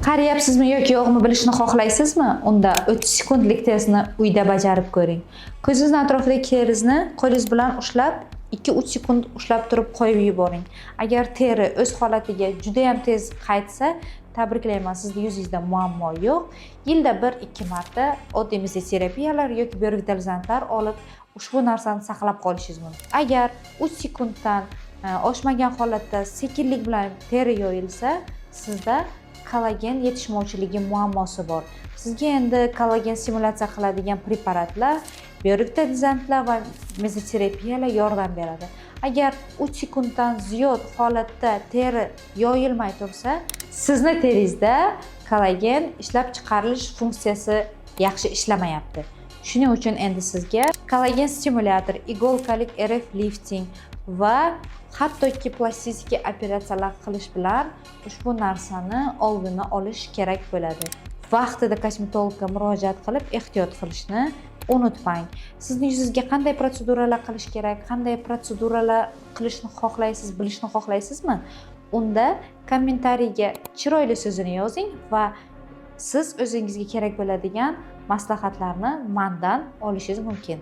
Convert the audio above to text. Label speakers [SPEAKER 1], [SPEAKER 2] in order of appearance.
[SPEAKER 1] Qariyapsizmi yoki yo'qmi bilishni xohlaysizmi? Unda 30 sekundlik testni uyda bajarib ko'ring. Ko'zingizni atrofidagi teringizni qo'lingiz bilan ushlab, 2-3 sekund ushlab turib qo'yib yuboring. Agar teri o'z holatiga juda ham tez qaytsa, tabriklayman, sizni yuzingizda muammo yo'q. Yilda 1-2 marta oddiy mezoterapiyalar yoki biorevitalizantlar olib, ushbu narsani saqlab qolishingiz mumkin. Agar 3 sekunddan oshmagan holatda sekinlik bilan teri yoyilsa, sizda kollagen yetishmovchiligi muammosi bor. Sizga endi kollagen stimulyatsiya qiladigan preparatlar, biorevitalizantlar va mezoterapiyalar yordam beradi. Agar 3 sekunddan ziyod holatda teri yoyilmay tursa, sizni teringizda kollagen ishlab chiqarilish funksiyasi yaxshi ishlamayapti. Shuning uchun endi sizga kollagen stimulyator, иголка lik RF lifting va hattoki plastik operatsiyalar qilish bilan ushbu narsani oldini olish kerak bo'ladi. Vaqtida kosmetologga murojaat qilib, ehtiyot qilishni unutmang. Sizni yuzingizga qanday protseduralar qilish kerak, qanday protseduralar qilishni xohlaysiz, bilishni xohlaysizmi? Unda kommentariyga "chiroyli" so'zini yozing va siz o'zingizga kerak bo'ladigan maslahatlarni mandan olishingiz mumkin.